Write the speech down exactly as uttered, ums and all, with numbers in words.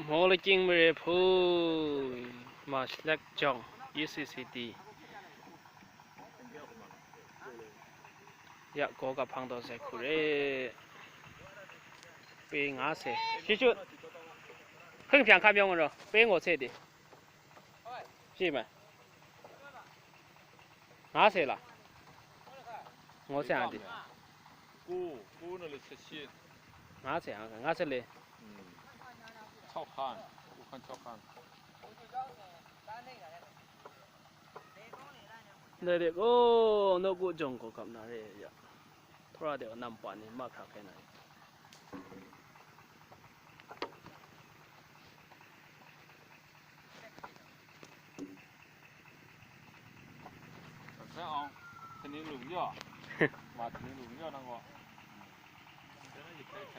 Mawlakying mare hpung, Maslek jawng, U C C D. Ya, gaw kap hpang taw sai hku re. Pe nga se. Shi chut. Hpung hpyang hkam yawng ro. Pe ngo se di. Shi ma. Nga se la. Ngo se a di. Ku, ku na le se shi. Nga se a, nga se le. Hmm. Chao hkan, ku hkan chao hkan. Dai de, oh, nawku jawng gaw kap na re ya. Hkra de, nampa ni ma hkra hkai na re. Sa ang, tening lung ya. Ma tening lung ya nang wa.